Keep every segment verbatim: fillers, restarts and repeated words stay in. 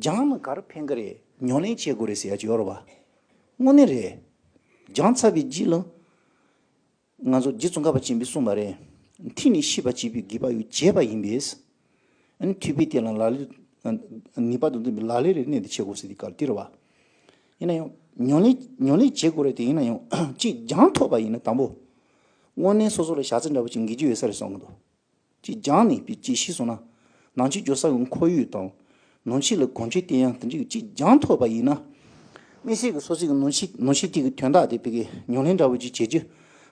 སྦྱངས་ན་ག་རེ་ཕན་གི་རེད། ཉམས་ལེན་བྱེད་དགོས་རེད་ཟེར་ཡ་ཅིག་ཡོད་རེད་བ། དངོས་གནས་རེད། སྦྱངས་ཚར་བའི་རྗེས་ལ། ང་ཚོ་རྗེ་ཙོང་ཁ་པ་ཆེན་པོས་གསུངས་པ་རེད། མཐིལ་ནས་ཤེས་པར་བྱེད་པའི་དགེ་བ་ཡོད་བྱས་པ་ཡིན་པས། ཨ་ནི་ཐུབ་པའི་དེ་ལ་ལག་ལེན། ནུས་པ་དང་ལྡན་པའི་ལག་ལེན་རེ་གནད་དུ་བྱེད་དགོས་ཟེར་དེ་ག་ལ་དེ་རེད་བ། ཡིན་ན་ཡང་ཉམས་ལེན་ཉམས་ལེན་བྱེད་དགོས་རེད་དེ། ཡིན་ན་ཡང་གཅིག་སྦྱངས་ཐུབ་པ་ཡིན་ན་དང་པོ། དངོས་གནས་སོ་སོ་ལ་བྱ་ཚིག་འདྲ་བོ་ཅིག་འགེལ་རྒྱུ་ཡོད་ས་རེད་བསམ་གི་འདུག་གཅིག་སྦྱངས་ནས་པའི་གཅིག་ཤེས་སོང་ན། ནང་ཆོས་སྦྱོར་ས་གི་ཁོར་ཡུག་དང་། ནང་ཆོས་ལ་གོམས་ཆོད་བསྟེན་ཡང་དེ་འདྲའི་གཅིག་སྦྱངས་ཐུབ་པ་ཡིན་ན། དམིགས་བསལ་གྱི་སོ་སོའི་གི་ནང་ཆོས་ནང་ཆོས་དེ་གི་དོན་དག་དེ་བི་གི་ཉམས་ལེན་འདྲ་བོ་ཅིག་བྱེད་རྒྱུ།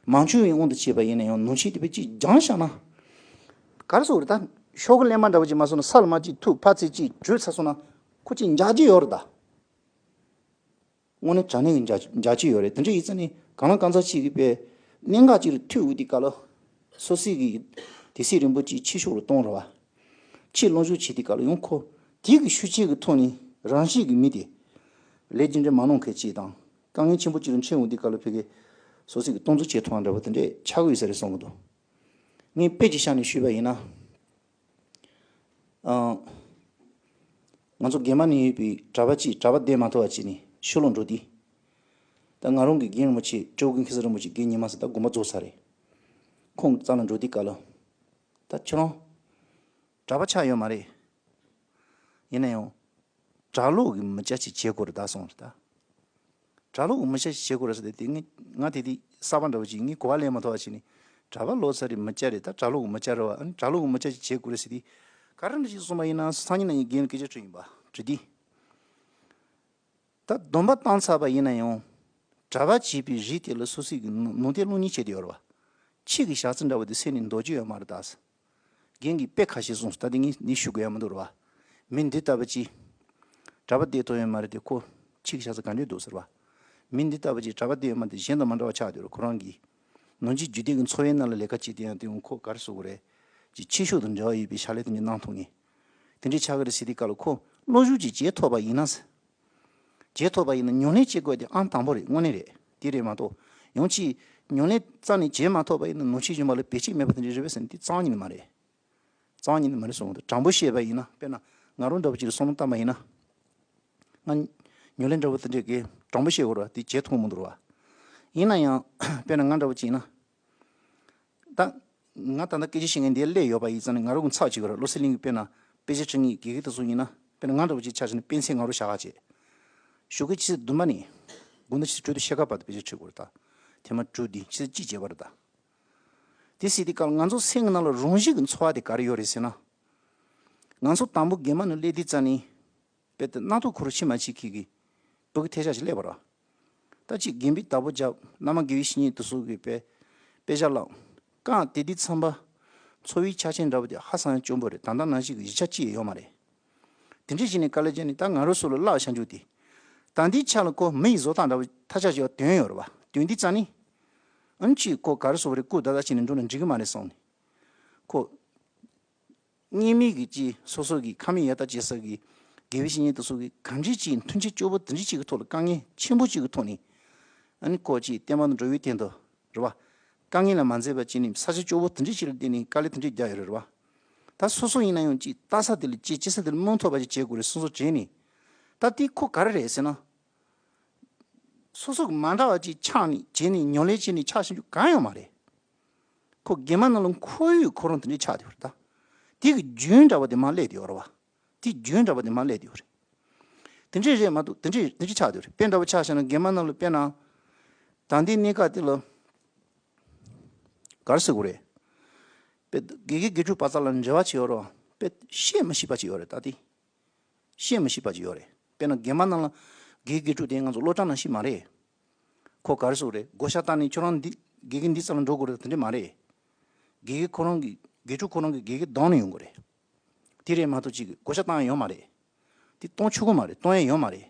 མང་ཆུང་བའི་དབང་དུ་བྱས་པ་ཡིན་ན་ཡང་ནང་ཆོས་དེ་བི་གཅིག་སྦྱངས་བཞག་ན། ག་རེ་ཟེར་དགོས་རེད་ད། ཤོག་གུ་གླེན་པ་འདྲ་བོ་ཅིག་མ་སོང་ན་ས་ལ་མར་ཅིག་ཐུག་ཕར་ཚུར་ཅིག་བྲུས་ཚར་སོང་ན། ཁོ་ཅིག་འཇགས་རྒྱུ་ཡོད་རེད་ད། དངོས་གནས་དྲང་གནས་ཀྱི་འཇགས་འཇགས་ཀྱི་ཡོད་རེད། དེ་འདྲ་ཡིན་ཙང་ནི་གང་ལ་གང་འཚམ་ཅིག་གིས་པའི་གནད་འགག་ཅིག་ལ་ཐུག་འོང་དུས་སྐབས་ལ། སོ་སོའི་གི་དེ་སྲིད་རིང་པོ་ཅིག་ཕྱི་ཕྱོགས་ལ་གཏོང་རེད་བ། ཕྱིར་ལོག་ཞུགས་བྱེད་དུས་སྐབས་ལ་ཡང་ཁོ་དེ་གི་ཤུགས་རྐྱེན་གྱི་ཐོག་ནས་རང་བཞིན་གྱི་མི་དེ་ལས་རྒྱུ་འབྲས་མ་གནང་མཁན་ཅིག་དང་། དཀའ་ངལ་ཆེན་པོ་ཅིག་ལ་འཕྱད་འོང་དུས་སྐབས་ལ་ཕ་གི་སོ་སོའི་གི་གཏོང་ཚུལ་བྱེད་ཐུབ་པ་འདྲ་བོ་དེ་འདྲས་ཆགས་ཀྱི་ཡོད་ས་རེད་བསམ་གྱི་འདུག་ངས་དཔེ་ཅིག་བཞག་ནས་ཞུས་པ་ཡིན་ན། ཨང་། ང་ཚོ་གེ་མ་ནས་ཡོད་པའི་གྲྭ་པ་གཅིག་གྲྭ་པ་བསྡད་མ་ཐུབ་པ་བྱས་ནས་ཤོ་ལོ་འགྲོ་དུས། ད་ང་རང་གི་རྒན་རིན་པོ་ཆེ་སྤྲེའུ་རྒན་ཁེ་ས་རིན་པོ་ཆེ་རྒན་ཉི་མ་ཟེར་ད་དགོངས་པ་རྫོགས་ཚར་རེད། ཁོང་གི་རྩ་ལ་འགྲོ་དུས་སྐབས་ལ། ད་ཁྱོད་རང་། གྲྭ་པ་ཆགས་ཡོད་མ་རེད། ཡིན་ན་ཡང་། གྲྭ་ལོག་གི་མི་སྐྱ་ཅིག་བྱེད་དགོས་རེད་ད་གསུངས་རེད་ད། གྲྭ་ལོག་གི་མི་སྐྱ་ཅིག་བྱེད་དགོས་རེད་ཟེར་ཏེ་དེ་ངས་ང་དེ་དུས་གསར་པ་འདྲ་བོ་ཅིག་ངས་གོ་བ་ལེན་མ་ཐུབ་པ་བྱས་ནས་གྲྭ་པ་ལོག་ཚར་རེད་མི་སྐྱ་རེད་ད། གྲྭ་ལོག་གི་མི་སྐྱ་རེད་བ། ཨ་ནི་གྲྭ་ལོག་གི་མི་སྐྱ་ཅིག་བྱེད་དགོས་རེད་ཟེར་དུས། ག་རེ་འདྲ་ཅིག་གསུངས་པ་ཡིན་ན་སང་ཉིན་ན་ངས་རྒན་ལ་སྐད་ཆ་དྲིས་ཡིན་པ་དྲིས་དུས། ད་སྡོམ་པ་བཏང་ཚར་བ་ཡིན་ན་ཡང་། གྲྭ་པ་བྱེད་པའི་རིགས་དེ་ལ་སོ་སོའི་གི་ནང་ནང་བསྟན་སློབ་གཉེར་བྱེད་དུ་ཡོད་རེད་བ། ཕྱི་གི་བྱ་ཚིག་འདྲ་བོ་དེ་སེམས་ནས་འདོར་རྒྱུ་ཡོད་མ་རེད་ད། རྒན་གྱིས་དཔེ་ཁ་ཤས་གསུངས་སོང་། ད་དེ་ངས་ནི་ཞུ་དགོས་ཡ་མི་འདུག་རེད་བ། མི་འདི་ལྟ་བུ་ཅིག་གྲྭ་པ་བསྡད་ཐུབ་ཡོད་མ་རེད་དེ་ཁོ་ཕྱི་གི་བྱ་ཚིག་ག་འདྲས་འདུག་ཟེར་བ། མི་འདི་ལྟ་བུ་ཅིག་གྲྭ་པ་བསྡད་ཡོད་མ་རེད་དེ་གཞན་དང་མ་འདྲ་བ་ཆགས་བསྡད་རེད། ཁོ་རང་གིས་ནང་ཆོས་རྒྱུད་སྡེ་གི་འཚོ་བའི་ནང་ལ་ལས་ཀ་བྱེད་དུས་ཡང་དེ་ཡང་ཁོ་ག་རེ་ཟེར་དགོས་རེད། ཅིག་ཕྱི་ཕྱོགས་དང་འབྲེལ་བ་ཡོད་པའི་བྱ་ལས་དེ་འདྲས་གནང་ཐུབ་ངེས། དེ་འདྲས་ཆགས་ཀྱི་རེད་ཟེར་དུས་སྐབས་ལ་ཁོ་བློ་ཞུགས་ཅིག་བྱེད་ཐུབ་པ་ཡིན་ན། བྱེད་ཐུབ་པ་ཡིན་ན་ཉམས་ལེན་བྱེད་དགོས་དེ་ཨང་དང་པོ་རེད། དངོས་གནས་རེད། དེ་རེད་མ་གཏོགས་ཡང་ཅིག་ཉམས་ལེན་རྩ་ནས་བྱེད་མ་ཐུབ་པ་ཡིན་ན་ནང་ཆོས་སྦྱོང་བ་ལ་བེད་སྤྱོད་མེད་པ་དེ་འདྲ་རེད་པས་ཟེར་ན་དེ་རྩ་བ་ཉིད་ནས་མ་རེད། རྩ་བ་ཉིད་ནས་མ་རེད་གསུངས་འདུག་དྲང་པོ་བཤད་པ་ཡིན་ན་དཔེར་ན་ང་རང་འདྲ་བོ་ཅིག་ལ་བསམ་བློ་བཏང་པ་ཡིན་ན། ང་ཉམས་ལེན་འདྲ་བོ་དེ་འདྲས་ཀྱི་དྲང་པོ་བཤད་དགོས་རེད་བ། དེ་བྱེད་ཐུབ་མི་འདུག་རེད་བ། ཡིན་ན་ཡང་དཔེར་ན་ང་འདྲ་བོ་ཅིག་ཡིན་ན། ད། ང་ད་ལྟ་སྐད་ཆ་བཤད་མཁན་འདིར་སླེབས་ཡོད་པ་ཡིན་ཙང་ནས་ང་རང་གི་ཚབ་བྱེད་ཀྱི་རེད། བློ་གསལ་གླིང་གི་དཔེར་ན་དཔེ་ཆ་ཁྲིད་མཁན་དགེ་རྒན་དེ་ཚོ་ཡིན་ན་དཔེར་ན་ང་འདྲ་བོ་ཅིག་ཆ་བཞག་ན་དཔེ་མཚོན་ང་རང་བཞག་ག་བྱེད། ཞོགས་ཀའི་ཆུ་ཚོད་བདུན་པ་ནས་དགོང་དག་ཆུ་ཚོད་དྲུག་དང་ཕྱེད་ཀ་བར་དུ་དཔེ་ཆ་ཁྲིད་དགོས་རེད་ད། ཐེངས་མ་དྲུག་འདི་ཆུ་ཚོད་གཅིག་བྱས་པ་རེད་ད། དེ་ཟེར་དུས་སྐབས་ང་ཚོ་སེམས་ཀྱི་ནང་ལ་རང་བཞིན་གྱི་འཚོ་བ་དེ་ག་རེ་ཡོད་རེད་ཟེར་ན། ང་ཚོ་དང་པོ་རྒན་མ་ནང་སླེབས་དུས་ཙང་ནས། དཔེ་དེ་སྣ་ཐོག་ཁུ་རུ་ཕྱི་མ་ཕྱི་ཁྱི་གི་བུ་གི་ཐལ་ཆ་ཞིག་སླེབས་པ་ར། ད་ཅིག་རྒན་པའི་བདག་པོ་རྒྱབ་བླ་མ་དགེ་བའི་བཤེས་གཉེན་དུ་སོགས་ཀྱི་དཔེ་དཔེ་ཆ་བཀླགས། རྐང་དེ་དུས་ཚང་པ་འཚོ་བའི་ཆ་རྐྱེན་འདྲ་བོ་དེ་ཧ་སང་ཡང་སྐྱོ་པོ་རེད། ད་ལྟ་ནང་བཞིན་གྱི་གཞི་ཆགས་ཅི་ཡང་ཡོད་མ་རེད། དེ་འདྲ་བྱས་ནས་དཀའ་ལས་བརྒྱབ་ནས་ད་ང་རང་ཚོ་ལ་བརླག་བྱ་འཇུག་དེ། ད་འདིའི་ཆ་ལ་ཁོ་མི་ཡི་བཟོ་ལྟ་འདྲ་བོ་ཐ་ཆ་ཞིག་དོན་ཡོད་རེད་བ། དོན་འདི་རྩ་ནི། ཨམ་ཅིག་ཁོ་ག་རེ་བཟོ་བ་རེད། སྐུ་ད་ལྟ་བྱས་ནས་འགྲོ་ན་འགྲིག་གི་མ་རེད་བསམ་ནས། ཁོ། སྔོན་མའི་གི་ཅི་སོ་སོ་གི་ཁ་མིག་ཡར་ལྟ་བྱེད་ས་གི་དགེ་བའི་བཤེས་གཉེན་དེ་ཚོ་གི་གང་འདྲ་ཅིག་མཐུན་རྐྱེན་སྐྱོ་པོ་དེ་འདྲ་ཅིག་གི་ཐོག་ལ། དཀའ་ངལ་ཆེན་པོ་ཅིག་གི་ཐོག་ནས། ཨ་ནི་ཁོ་ཅིག་བསྟན་པ་དང་འགྲོ་བའི་སྟེང་དུ་རེད་བ། དཀའ་ངལ་ལ་མ་འཛེམས་པ་བྱས་ནས་ས་ཆ་སྐྱོ་པོ་དེ་འདྲ་ཅིག་ལ་བརྟེན་ནས་དཀའ་ལས་དེ་འདྲ་རྒྱག་ཡོད་རེད་བ། ད་སོ་སོ་ཡིན་ན་ཡང་ཅིག་ལྟ་ས་དེ་ལ་ཅིག་སྐྱེ་ས་དེ་ལ་རྨོངས་ཐུབ་པ་ཅིག་བྱེད་དགོས་རེད། སོ་སོ་དྲན་ནས། ད་དེ་ཁོ་ག་རེ་རེད་ཟེར་ན། སོ་སོ་གི་མ་འདྲ་བ་ཅིག་ཆགས་ནས་བྱས་ནས་ཉམས་ལེན་བྱས་ནས་ཆགས་བཞིན་རྒྱུ་གང་ཡང་མ་རེད། ཁོ་རྒན་མ་ནང་ལ་ཁོར་ཡུག་ཁོ་རང་དེ་འདྲས་ཆགས་བསྡད་ཡོད་རེད་ད། དེ་གི་རྒྱུན་འདྲ་བ་དེ་མར་སླེབས་བསྡད་ཡོད་རེད་བ། དེ་རྒྱུན་འདྲ་བ་དེ་མར་སླེབས་བསྡད་ཡོད་རེད། དེ་འདྲས་རེད་མ་གཏོགས་དེ་འདྲས་དེ་འདྲས་ཆགས་བསྡད་ཡོད་རེད། དཔེ་འདྲ་བ་ཆ་བཞག་ན་རྒན་མ་ནང་ལ་དཔེར་ན། ད་ལྟའི་གནས་སྐབས་དེ་ལ། ག་རེ་ཟེར་དགོས་རེད། དཔེ་དགེ་རྒན་དགེ་ཕྲུག་བར་མཚམས་ལ་འབྲེལ་བ་བྱེད་ཡོད་རེད་བ། དཔེ་བཤད་མི་ཤེས་པ་ཅིག་ཡོད་རེད་ད་དེ། བཤད་མི་ཤེས་པ་ཅིག་ཡོད་རེད། དཔེར་ན་རྒན་མ་ནང་ལ་དགེ་རྒན་དགེ་ཕྲུག་དེ་ང་ཚོ་སློབ་གྲྭ་ནང་བཞིན་མ་རེད། ཁོ་ག་རེ་ཟེར་དགོས་རེད། བགོ་བཤའ་བཏང་ནས་ཁྱོད་རང་འདི་དགེ་རྒན་འདི་ཙམ་ལ་འགྲོ་དགོས་རེད་དེ་འདྲ་མ་རེད། དགེ་རྒན་ཁོ་རང་གི་དགེ་ཕྲུག་ཁོ་རང་གི་དགེ་རྒན་གདམ་ནས་ཡོང་དགོས་རེད། དེ་རེད་མ་གཏོགས་ཅིག་བགོ་བཤའ་བཏང་ཡ་ཡོད་མ་རེད། དེ་གཏོང་ཆོག་གི་མ་རེད། གཏོང་ཡ་ཡོད་མ་རེད།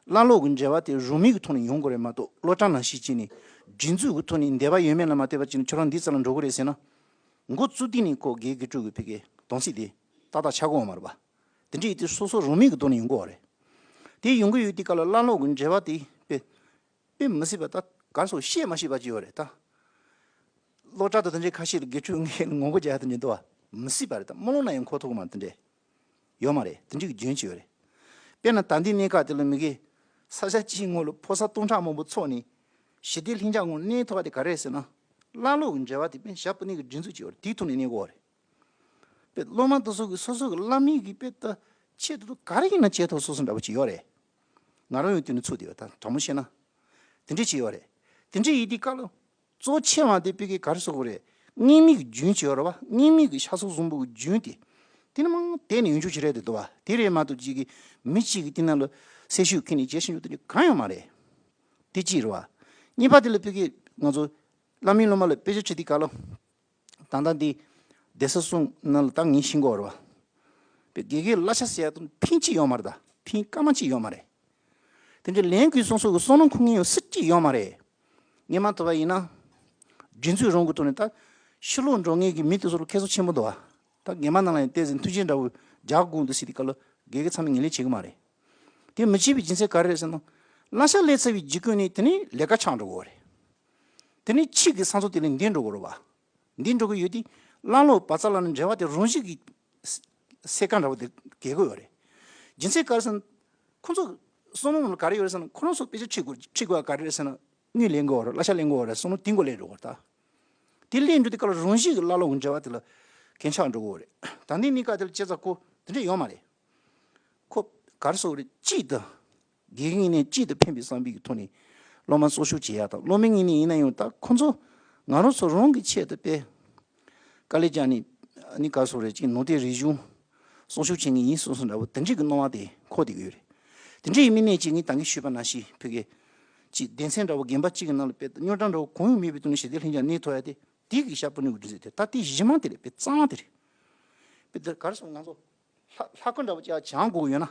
བླ་སློབ་ཀྱི་འབྲེལ་བ་དེ་རང་མོས་ཀྱི་ཐོག་ནས་ཡོང་དགོས་རེད་མ་གཏོགས་སློབ་གྲྭ་ནང་བཞིན་བྱས་ནས་སྒྲིག་འཛུགས་ཀྱི་ཐོག་ནས་འདས་པ་ཡོད་མེད་ལ་མ་ལྟོས་པ་བྱས་ནས་ཁྱོད་རང་འདི་ཙམ་ལ་འགྲོ་དགོས་རེད་ཟེར་ན། འགོ་བཙུགས་དུས་ནས་ཁོ་དགེ་རྒན་དགེ་ཕྲུག་གི་ཕ་གིའི་གདམ་གསེས་དེ་ཏག་ཏག་ཆགས་ཀྱི་ཡོད་མ་རེད་པ། དེ་འདྲ་ཡིན་དུས་སོ་སོ་རང་མོས་ཀྱི་ཐོག་ནས་ཡོང་དགོས་པ་རེད། དེ་ཡོང་གི་ཡོད་དུས་སྐབས་ལ་བླ་སློབ་ཀྱི་འབྲེལ་བ་དེ་དཔེ་དཔེ་མི་སྲིད་པ་ད་ག་རེ་ཟེར་བཤད་མ་ཤེས་པ་ཅིག་ཡོད་རེད་ད། སློབ་གྲྭ་དང་དེ་འདྲའི་ཁ་ཤས་ལ་དགེ་ཕྲུག་ངས་ངོ་རྒོལ་རྒྱག་ཡ་དེ་འདྲ་འདུག་བ། མི་སྲིད་པ་རེད་ད། དམུས་ལོང་ན་ཡང་གོ་ཐུབ་ཀྱི་མ་རེད་དེ་འདྲས། ཡོད་མ་རེད། དེ་འདྲའི་རྒྱུན་ཅིག་ཡོད་རེད། དཔེར་ན་ད་ལྟའི་གནས་སྐབས་དེ་ལ་མི་གི་ས་ཆ་གཅིག་ངོས་ལ་ཕོ་གསར་སྟོང་ཕྲག་མང་པོ་ཚོགས་ནས་ཞི་བདེ་ལྷིང་འཇགས་ངང་གནས་ཐུབ་པ་དེ་ག་རེ་རེད་ཟེར་ན། ཀླ་ཀློ་གི་འབྲེལ་བ་དེ་དཔེ་ཞབས་པུ་ནས་ཀྱི་འབྲུ་མཛོད་ཅིག་ཡོད་རེད། དེའི་ཐོག་ནས་གནས་དགོས་རེད། དཔེ་སློབ་མ་དེ་ཚོ་གི་སོ་སོ་གི་བླ་མའི་གི་དཔེ་ད་ཆེད་དུ་ག་རེ་ཡིན་ན་བྱེད་ཐུབ་སོ་སོ་འདྲ་པོ་ཅིག་ཡོད་རེད། ང་རང་ཡང་དེ་ནས་ཚུད་བསྡད་ཡོད། ད་དྲང་མོ་བཤད་ན། དེ་འདྲས་ཅིག་ཡོད་རེད། དེ་འདྲས་ཡིན་དུས་སྐབས་ལ། གཙོ་ཆེ་བ་དེ་དཔེ་གི་ག་རེ་ཟེར་དགོས་རེད། སྔོན་མའི་གི་རྒྱུན་ཅིག་ཡོད་རེད་བ། སྔོན་མའི་གི་ཤ་ཚ་གཟུགས་པོ་གི་རྒྱུན་དེ། དེ་ནི་མང་དེ་ནས་ཡོང་རྒྱུ་ཅིག་རེད་དེ་འདུག་བ། དེ་རེད་མ་གཏོགས་ཅིག་གི་མི་གཅིག་གི་དེ་ནང་ལ་སེ་ཤུགས་ཁྱེར་ནས་བྱེད་ཤེས་རྒྱུ་དེ་གང་ཡང་མ་རེད། དེ་གཅིག་རེད་བ། གཉིས་པ་དེ་ལ་དཔེ་གི་ང་ཚོ་བླ་མའི་སློབ་མ་ལ་དཔེ་ཆ་ཁྲིད་དུས་སྐབས་ལ། ད་ལྟ་འདི་སྡེ་སྲིད་གསུམ་ནང་ལ་ད་ངས་ཤེས་གོ་རེད་བ། དཔེ་དགེ་རྒན་གླ་ཆ་ཟེར་ཡ་དང་ཕན་གཅིག་ཡོད་མ་རེད། ད་ཕན་སྐར་མ་གཅིག་ཡོད་མ་རེད། དེ་འདྲའི་ལས་འགུལ་སོང་སོང་གི་བསམ་བློ་འཁོར་མཁན་ཡང་སུ་གཅིག་ཡོད་མ་རེད། ངས་མ་ཐུབ་པ་ཡིན་ན། སྒྲིག་འཛུགས་རང་གི་ཐོག་ནས་ད་ཕྱི་ལོགས་འགྲོ་མཁན་གྱི་མི་དེ་ཚོར་ཁེ་བཟང་ཆེན་པོ་འདུག་བ། ད་རྒན་པ་ནང་ལ་ཡང་བལྟས་ཟིན་མཐུན་རྐྱེན་འདྲ་བོ་རྒྱག་དགོས་འདུག་ཟེར་དུས་སྐབས་ལ་དགེ་རྒན་ཚང་མས་ངོས་ལེན་བྱེད་ཀྱི་མ་རེད། དེ་མི་བྱེད་པའི་རྒྱུ་མཚན་ག་རེ་རེད་ཟེར་ན། གླ་ཆ་སླེབས་ཚར་བའི་རྗེས་ཀུན་ནས་དེ་ནས་ལས་ཀ་ཆགས་འགྲོ་གི་ཡོད་རེད། དེ་ནས་ཕྱིས་ཀྱི་ས་མཚམས་དེ་ལས་འདས་འགྲོ་གི་རེད་བ། འདི་འགྲོ་གི་ཡོད་དུས་ཀླ་ཀློ་བ་ཚ་ལ་ནི་འབྲེལ་བ་དེ་རང་བཞིན་གྱི་སེ་ཀ་འདྲ་བོ་དེ་གས་གི་ཡོད་རེད། རྒྱུ་མཚན་ག་རེ་ཟེར་ན། ཁོ་ཚོ་བསམ་བློ་ནང་ལ་ག་རེ་ཡོད་རེད་ཟེར་ན། ཁོ་རང་ཚོ་དཔེ་ཆ་ཁྲིད་དགོས་ཁྲིད་དགོས་པ་ག་རེ་རེད་ཟེར་ན། དངུལ་ལེན་དགོས་རེད། གླ་ཆ་ལེན་དགོས་རེད། བསམ་བློ་དེ་འགོ་ལེན་འགྲོ་གི་རེད་ད། དེ་ལེན་འགྲོ་དུས་སྐབས་ལ་རང་བཞིན་གྱི་ཀླ་ཀློ་གི་འབྲེལ་བ་དེ་ལ་གན་ཆགས་འགྲོ་གི་རེད། ད་ནི་གནས་སྐབས་དེ་ལ་བྱས་ཙང་ཁོ་དེ་འདྲས་ཡོད་མ་རེད། ཁོ་ག་རེ་ཟེར་དགོས་རེད། གཅིག་ཏུ། དགེ་རྒན་ངོས་ནས་གཅིག་ཏུ་ཕན་པའི་བསམ་པའི་ཐོག་ནས་སློབ་མ་གསོ་སྐྱོང་བྱེད་ཡག་དང་། སློབ་མའི་ངོས་ནས་ཡིན་ན་ཡང་ད་ཁོ་ཚོ་ང་རང་ཚོ་རང་གི་ཆེད་དུ་དཔེ་དཀའ་ལས་རྒྱག་ནས་ནི་ག་རེ་ཟེར་དགོས་རེད། ཅིག་ནང་བསྟན་རིག་གཞུང་གསོ་སྐྱོང་བྱེད་མཁན་ཡིན་བསམ་བསམ་འདྲ་བོ་དེ་འདྲའི་གི་སྣང་བ་དེ་འཁོར་བསྡད་ཀྱི་ཡོད་རེད། དེ་འདྲའི་ཡིན་མིན་ནས་ཅིག་ངས་ད་གིན་ཞུས་པ་ནང་བཞིན་བོད་སྐད་ཅིག་སྡེ་ཚན་འདྲ་བོ་རྒན་པ་གཅིག་གི་ནང་ལ་དཔེ་རྙོག་དྲ་འདྲ་བོ་གང་ཡང་མེད་པའི་ཐོག་ནས་ཞི་བདེ་ལྷིང་འཇགས་གནས་ཐུབ་ཡ་དེ་དེ་གི་ཞབས་པུ་ནས་འགོ་འཛིན་དེ་ད་དེ་གཞི་མ་དེ་རེད། དཔེ་གཙང་མ་དེ་རེད། དཔེ་དེ་ག་རེ་ཟེར་ང་ཚོ། ལྷ་ལྷ་སྐུ་འདྲ་བོ་ཅིག་སྦྱང་དགོས་ཡོད་ན།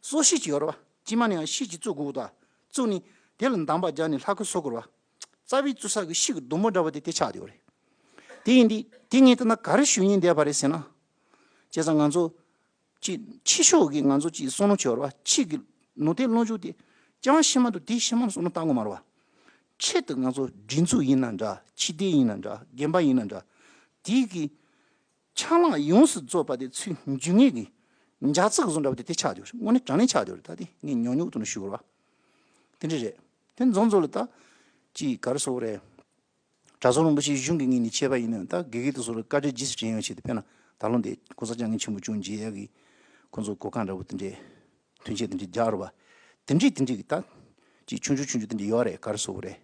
གཙོ་ཤེད་ཅིག་ཡོད་རེད་བ། དཀྱིལ་མ་ནས་ཡང་ཤེད་ཅིག་བཙུགས་དགོས་ད། བཙུགས་ནས་དེ་ལ་གདམས་པ་རྒྱག་ནས་ལྷ་སྐུ་བཟོ་དགོས་རེད་བ། རྩ་བའི་བཙུགས་ས་གི་ཤེད་ཀྱི་སྡོང་པོ་འདྲ་བོ་དེ་དེ་ཆགས་བསྡད་ཡོད་རེད། དེ་ཡིན་དུས་དེ་ངས་ལྟ་ན་ག་རེ་ཞུ་སྙིང་འདོད་པ་རེད་ཟེར་ན། བྱས་ཙང་ང་ཚོ་ཅིག་ཕྱི་ཕྱོགས་ཀྱི་ང་ཚོ་ཅིག་བསམ་བློ་བྱེད་པ་རེད་བ། ཕྱི་གི་ནང་བསྟན་སློབ་སྦྱོང་དེ་རྐྱང་ཤེས་མ་གཏོགས་དེ་ཤེས་མ་བསམ་བློ་བཏང་དགོས་མ་རེད་བ། ཆེད་དུ་ང་ཚོ་སྒྲིག་འཛུགས་ཡིན་ན་འདྲ། སྤྱི་བདེ་ཡིན་ན་འདྲ། རྒན་པ་ཡིན་ན་འདྲ། དེ་གི་ཆ་ལག་ཡོངས་སུ་རྫོགས་པ་དེ་ཚུར་འཇུག་མཁན་གྱི་ལྗགས་རྩི་བཟོ་འདྲ་བ་དེ་དེ་ཆགས་ཡོད་རེད། དངོས་གནས་དྲང་གནས་ཆགས་ཡོད་རེད། ད་དེ་ངས་ཉུང་ཉུང་དུ་ནས་ཞུ་དགོས་རེད་བ། དེ་འདྲ་རེད། དེ་རྫོང་ཚོ་ལ་ད་ཅིག་ག་རེ་ཟེར་དགོས་རེད། གྲྭ་ཚང་རིན་པོ་ཆེ་གཞུང་གི་ངོས་ནས་བྱས་པ་ཡིན་ན་ད་དགེ་རྒན་དེ་ཚོ་ལ་བཀའ་དྲིན་རྗེས་སུ་དྲན་ཡོང་ཆེད་དུ། དཔེར་ན་ད་ལོ་འདི་གོང་ས་སྐྱབས་མགོན་ཆེན་པོ་སྐྱོང་རྒྱུ་ཡག་གི་ཁོང་ཚོ་གོ་སྐབས་འདྲ་བོ་དེ་འདྲས། མཐུན་རྐྱེན་དེ་འདྲ་རྒྱག་རོགས་པ། དེ་འདྲས་དེ་འདྲས་ཀྱི་ད། ཅིག་ཆུང་ཆུང་ཆུང་ཆུང་དེ་འདྲ་ཡོད་རེད། ག་རེ་ཟེར་དགོས་རེད།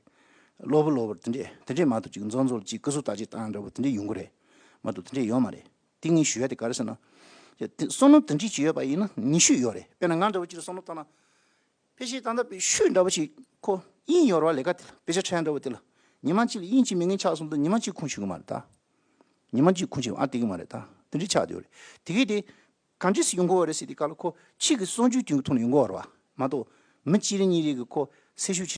གློ་བུར་གློ་བུར་དེ་འདྲས་དེ་འདྲས་མ་གཏོགས་ཅིག་རྫོང་ཚོ་ལ་ཅིག་སྐུ་གཟུགས་བརྟག་དཔྱད་བཏང་འདྲ་བོ་དེ་འདྲས་ཡོང་གི་རེད། མ་གཏོགས་དེ་འདྲས་ཡོད་མ་རེད། དེ་ངས་ཞུ་ཡ་དེ་ག་རེ་ཟེར་ན། ཡ་དེ་བསམ་བློ་དེ་འདྲས་ཅིག་ཡོད་པ་ཡིན་ན་ཉེ་ཤོས་ཡོད་རེད། དཔེར་ན་ང་འདྲ་བོ་ཅིག་ལ་བསམ་བློ་བཏང་ན། ཕལ་ཆེར་ད་ལྟ་དཔེ་ཤོས་འདྲ་བོ་ཞིག་ཁོ་དབྱིངས་ཡོད་རེད་བ། ལས་ཀ་དེ་ལ་དཔེ་ཆ་ཁྲིད་འདྲ་བོ་དེ་ལ། ཉི་མ་གཅིག་ལ་དབྱིངས་གཅིག་མེད་མཁན་ཆགས་སོང་དུས་ཉི་མ་གཅིག་ཁུངས་ཆུད་ཀྱི་མ་རེད་ད། ཉི་མ་གཅིག་ཁུངས་ཆུད་ཨ་བསྡད་ཀྱི་མ་རེད་ད། དེ་འདྲས་ཆགས་བསྡད་ཡོད་རེད། དེ་གས་དེ། གང་འདྲས་སེ་ཡོང་གི་ཡོད་རེད་ཟེར་དུས་སྐབས་ལ་ཁོ་ཕྱི་གི་གསར་འགྱུར་བསྐྲུན་གྱི་ཐོག་ནས་ཡོང་གི་ཡོད་རེད་བ། མ་གཏོགས་མི་གཅིག་རེ་གཉིས་རེ་གིས་ཁོ་སེ་ཤུགས་